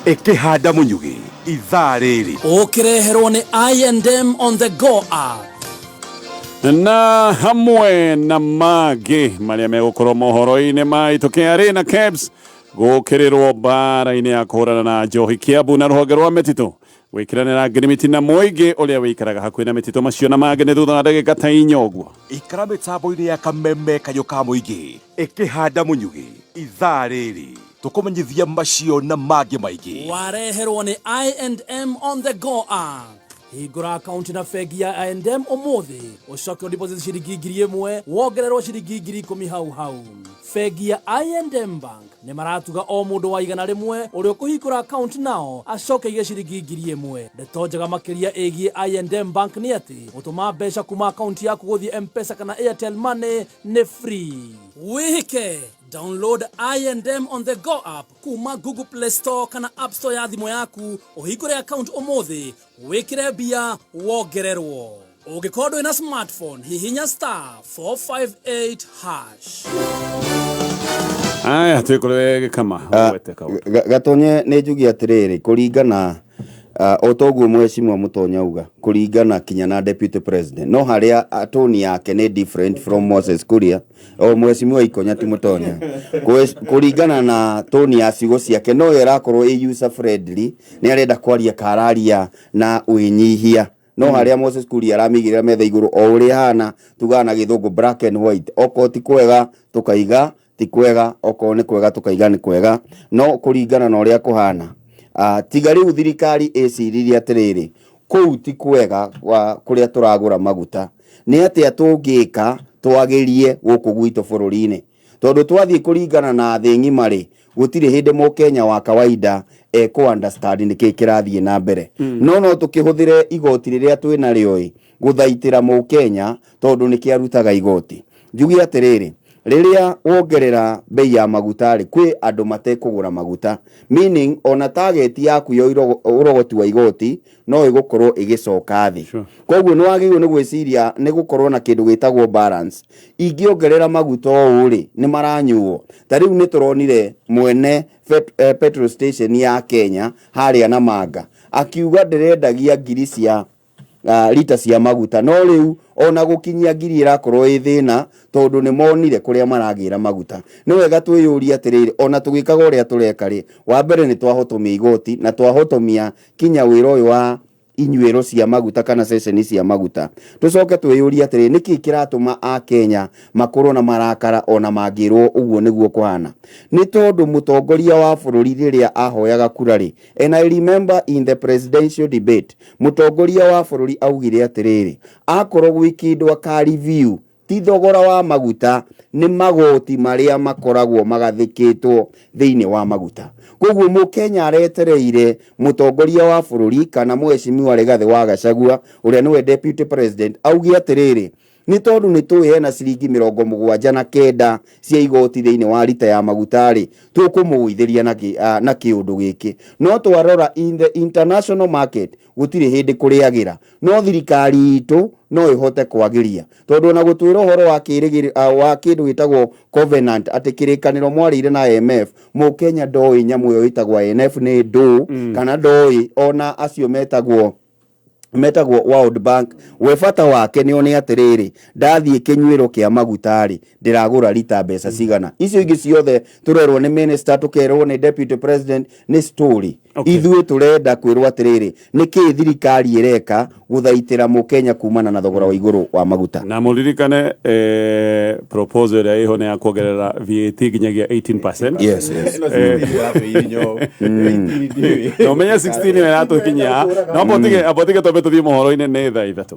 Ĩkĩhanda mũnyugĩ ithaa rĩrĩ. Ũkĩreherwo nĩ I&M on the go app. Na hamwe na mangĩ marĩa megũkorwo mohoro-inĩ maitũ, KRA na KEBS gũkĩrĩrwo mbara-inĩ ya kũhũrana na njohi Kiambu, na rũhonge rwa mĩtitũ gwĩkĩranĩra ngirimiti na mũingĩ ũrĩa wĩikaraga hakuhĩ na mĩtitũ. Macio na mangĩ nĩ thutha wa ndagĩka ta 4 ũguo. Ikara mĩtambo-inĩ ya kameme kayũ ka mũingĩ. Ĩkĩhanda mũnyugĩ ithaa rĩrĩ, tũkũmenyithia macio na mangĩ maingĩ. Wareherwo nĩ I&M on the go app. Hingũra akaunti na bengi ya I&M ũmũthĩ, ũcoke ũdeposit ciringi 1,000, wongererwo ciringi 10,000 hau hau. Bengi ya I&M Bank nĩ maratuga o mũndũ wa 100 ũrĩa ũkũhingũra akaunti nao acoke aige ciringi 1,000. Ndeto njega makĩria ĩgiĩ I&M Bank nĩ atĩ gũtũma mbeca kuma akaunti yaku gũthiĩ M-Pesa kana Airtel Money nĩ free. Wĩhĩke, download I&M on the go app kuma Google Play Store kana App Store ya thimũ yaku, ũhingũre account ũmũthĩ, wĩkĩre mbia wongererwo. Ũngĩkorwo ndũrĩ na smartphone, hihinya *458#. Aya, twĩ kũrĩ gĩkama ũgwete kaũndũ. Gatonye, nĩ njuge atĩrĩrĩ, kũringana o toguo mheshimiwa Mũtonya auga, kũringana kinya na deputy president, no harĩa tone yake nĩ different from Moses Kuria, o mheshimiwa Ikonya ti Mũtonya. Kũringana na tone ya ciugo ciake, no yo ĩrakorwo ĩ user friendly, nĩ arenda kwaria kararia na wĩnyihia, no harĩa Moses Kuria aramĩigĩrĩra metha igũrũ o ũrĩa hana, tugaga na gĩthũngũ black and white, okorwo ti kwega tukaiga ti kwega, okorwo nĩ kwega tukaiga nĩ kwega. No kũringana na ũrĩa kũhana, tiga rĩu thirikari ĩciririe atĩrĩrĩ, kũu ti kwega wa kũrĩa tũragũra maguta, nĩ atĩa tũngĩka twagĩrie gũkũ gwitũ bũrũri-inĩ? Tondũ twathiĩ kũringana na thĩ ng'ima rĩ, gũtirĩ hĩndĩ mũkenya wa kawaida ekũ understand nĩkĩ kĩrathiĩ na mbere. No tũkĩhũthĩre igoti rĩrĩa twĩ narĩo ĩ gũthaitĩra mũkenya, tondũ nĩ kĩarutaga igoti. Njuge atĩrĩrĩ, rĩrĩa wongerera bei ya maguta rĩ, kwĩ andũ matekũgũra maguta, meaning ona target yaku ya ũrogoti wa igoti no ĩgũkorwo ĩgĩcoka thĩ. Koguo nĩ wagĩrĩirwo nĩ gwĩciria nĩ gũkorwo na kĩndũ gĩtagwo balance. Ingĩongerera maguta ũũ rĩ, nĩ maranyuo. Ta rĩu nĩ tũronire mwene petrol station ya Kenya harĩa Namanga akiuga ndĩrendagia ngiri cia lita cia maguta, no rĩu ona gũkinyia ngiri ĩrakorwo ĩ thĩna, tondũ nĩ monire kũrĩa maragĩra maguta. Nĩ wega twĩyũrie atĩrĩrĩ, ona tũgĩkaga ũrĩa tũreka rĩ, wa mbere nĩ twahotomia igoti na twahotomia kinya wĩra ũyũ wa inyuĩro cia maguta kana ceceni cia maguta. Tũcoke twĩyũrie atĩrĩrĩ, nĩkĩ kĩratũma akenya makorwo na marakara ona mangĩrwo ũguo nĩguo kũhana? Nĩ tondũ mũtongoria wa bũrũri rĩrĩa ahoyaga kura rĩ, and I remember in the presidential debate, mũtongoria wa bũrũri augire atĩrĩrĩ, akorwo gwĩ kĩndũ aka review ti thogora wa maguta, nĩ magoti marĩa makoragwo magathĩkĩtwo thĩinĩ wa maguta. Koguo mũkenya aretereire mũtongoria wa bũrũri kana mheshimiwa Rigathĩ wa Gachagua, ũrĩa nĩwe deputy president, auge atĩrĩrĩ, Nĩ tondũ nĩ tũĩ hena ciringi 79 cia igoti thĩinĩ wa rita ya maguta rĩ, tũkũmũgũithĩria na kĩũndũ gĩkĩ. No twarora in the international market gũtirĩ hĩndĩ kũrĩagĩra, no thirikari itũ no ĩhote kwagĩria, tondũ ona gũtwĩra ũhoro wa kĩrĩgĩrĩ wa kĩndũ gĩtagwo covenant, atĩ kĩrĩkanĩro mwarĩire na IMF, mũkenya ndoĩ nyamũ ĩyo ĩtagwo IMF nĩ ndũ, kana ndoĩ ona acio metagwo World Bank. We bata wake nĩ one atĩrĩrĩ, ndathiĩ kĩnyuĩro kĩa maguta rĩ, ndĩragũra rita mbeca cigana. Icio ingĩ ciothe tũrerwo nĩ minister, tũkerwo nĩ deputy president, nĩ story. Ithuĩ tũrenda kwĩrwo atĩrĩrĩ, nĩ kĩĩ thirikari ĩreka gũthaitĩra mũkenya kumana na thogora wa igũrũ wa maguta? Na mũririkane proposal ĩrĩa ĩho nĩ ya kuongerera VAT nginyagia 18%. Yes. Na ũmenye 16 ĩyo yatũkinyia, no amba ũtige twambe tũthiĩ mohoro-inĩ nĩ thaa 3.